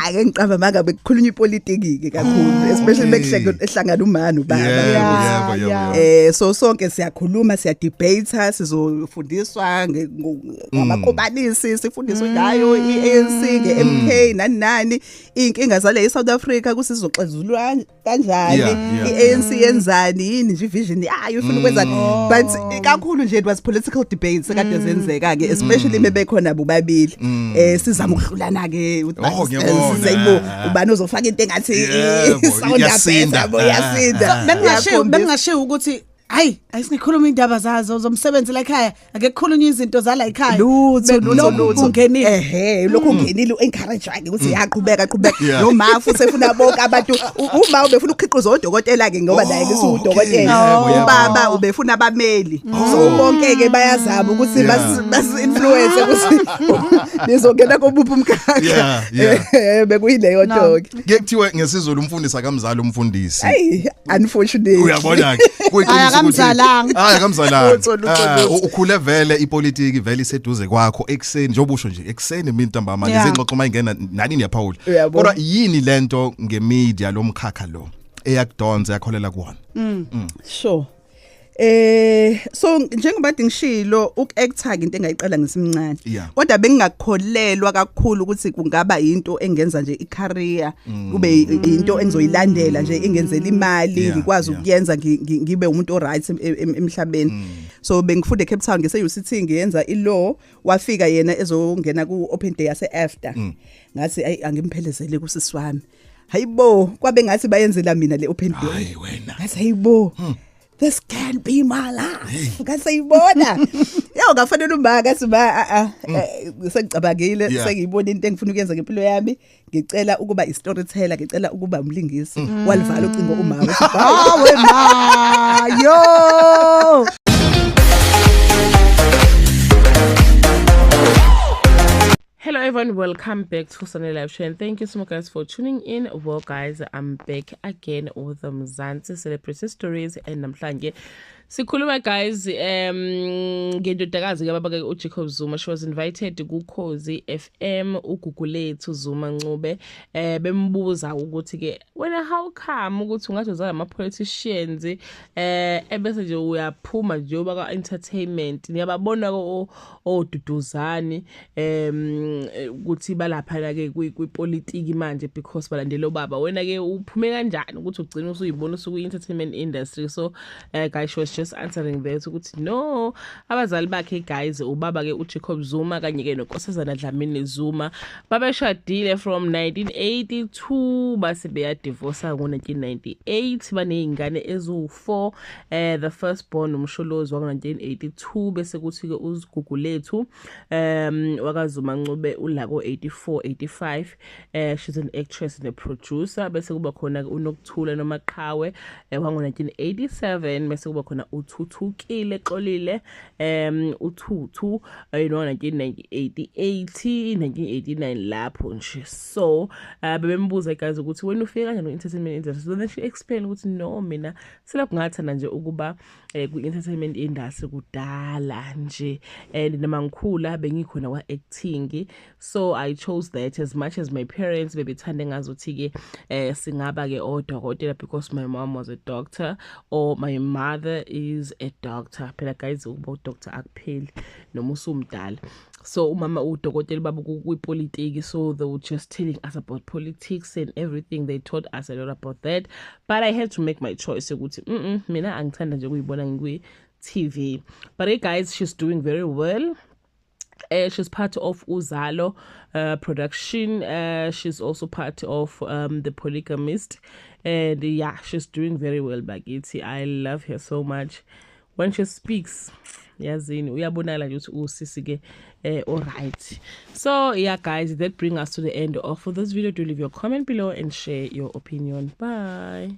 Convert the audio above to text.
Ake ngiqamba manga bekukhulunywa ipolitiki ke kakhulu, especially bekuhleka ehlangana uma nobaba. Yebo, Yeah, yebo, yebo, yeah. yebo. So sonke siyakhuluma, siya debate, sizofundiswa ngamakobanisi, sifundiswe ngayo iANC, ngeMK, nani nani, inkinga zale eSouth Africa, kusizoxazululwa kanjani, iANC yenzani, yini nje vision yayo, ifuna ukwenzani. But kakhulu nje it was political debates ekade zenzeka ke, especially bebekhona bobabili, sizama ukuhlulana ke. Oh, ngiyabona. Sizayibo ubani ozofaka into engathi sound iyasinda. yabo, iyasinda. Bengingashiwo Iyakhombisa. Bengingashiwo ukuthi hayi, ayisingikhuluma indaba zazo zomsebenzi la ekhaya, ake kukhulunywe izinto zala ekhaya. Lutho, lutho. Lokhu Lutho. kungenile. Ehe, lokhu ungenile, u-encourage ke ukuthi yaqhubeka, qhubeka. Noma futhi efuna bonke abantu, uma ubefuna ukukhiqiza odokotela ke, ngoba naye ngisudokotela. Yebo, yebo. Ubaba ubefuna abameli, so bonke ke bayazama ukuthi basi influence ukuthi nizongena kobuphi umkhakha. Yeah. Bekuyileyo No. nto ke. Kuye kuthiwe ngesiZulu umfundisi akamzali umfundisi. Hey, unfortunately. Uyabona ke, kuyiqiniso Hayi, ukuthi- akamzalanga. Hayi, akamzalanga. Lutho, lutho, lutho. Ukhule vele ipolitiki vele iseduze kwakho ekseni, njengoba usho nje ekseni imini ntambama, lezi ingxoxo mayingena nani niyaphawula. Uyabona. Kodwa yini lento ngemedia, lo mkhakha lo, eyakudonsa yakholela kuwona? Sure. So njengoba ngishilo, ukuacta ke into engayiqala ngisimncane. Kodwa bengingakholelwa kakhulu ukuthi kungaba into engenza nje icareer, kube into engizoyilandela nje ingenzela imali, ngikwazi ukuyenza ngibe umuntu oright emhlabeni. So bengifunda eCape Town ngise UCT, ngiyenza ilaw. Wafika yena ezongena ku open day yase AFDA. Ngathi ayi, angimphelezele kusisi wami. Hayibo, kwabe ngathi bayenzela mina le open day. Hayi wena. Ngathi hayibo, this can be my life. Ngasayibona yo, ngafanele uma ngathi ma a a sengicabangile, sengiyibona into engifuna ukuyenza ngempilo yami, ngicela ukuba i-storyteller, ngicela ukuba umlingisi. Walivala ucingo umama wathi, "Bye." Awe ma, yo. Hello everyone, welcome back to Sunday Live Show and thank you so much, guys, for tuning in. Well guys, I'm back again with the Mzansi Celebrity Stories and namhlanje sikhuluma, guys, ngendodakazi kababa ke uJacob Zuma. She was invited kuKhozi FM, uGugulethu Zuma Ncube, bembuza ukuthi ke wena, how come ukuthi ungathi uzala ama politicians, ebese nje uyaphuma nje uba ka entertainment, niyababona oduduzani ukuthi balapha ke kwipolitiki manje because balandela ubaba, wena ke uphume kanjani ukuthi ugcine usuyibona usuku entertainment industry? So guys, she was just answering that ukuthi no, abazali bakhe, guys, ubaba ke uJacob Zuma kanye ke noNkosazana Dlamini Zuma, babeshadile from 1982, base beyadivorce ngo1998. Banezingane eziwu4, the first born uMsholozi wango1982, bese kuthi ke uZigugulethu wakaZuma Ncube ulako 84 85, she's an actress and a producer. Bese kuba khona uNokuthula noMaqhawe wango 1987, bese kuba khona uThuthukile Xolile, uThuthu, no 1988 1989 lapho nje. So bebembuza, guys, ukuthi wena ufike kanjani ku-entertainment industry? So then she explained ukuthi no, mina selokhu ngathanda nje ukuba ku-entertainment industry kudala nje, and noma ngikhula bengikhona kwa-acting, so I chose that as much as my parents bebethanda ngazuthi-ke singaba-ke odokotela because my mom was a doctor or my mother is a doctor. Phela guys, ukuba udoctor akupheli noma usumdala. So umama udokotela, baba kwipolitiki, so they were just telling us about politics and everything. They taught us a lot about that, but I had to make my choice ukuthi mina angithanda nje ukuyibona ngikwi TV. But hey guys, she's doing very well. She's part of Uzalo production. She's also part of The Polygamist. And yeah, she's doing very well, bakithi. I love her so much. When she speaks, yazini uyabonakala nje ukuthi usisi ke all right. So yeah guys, that bring us to the end of this video. Do leave your comment below and share your opinion. Bye.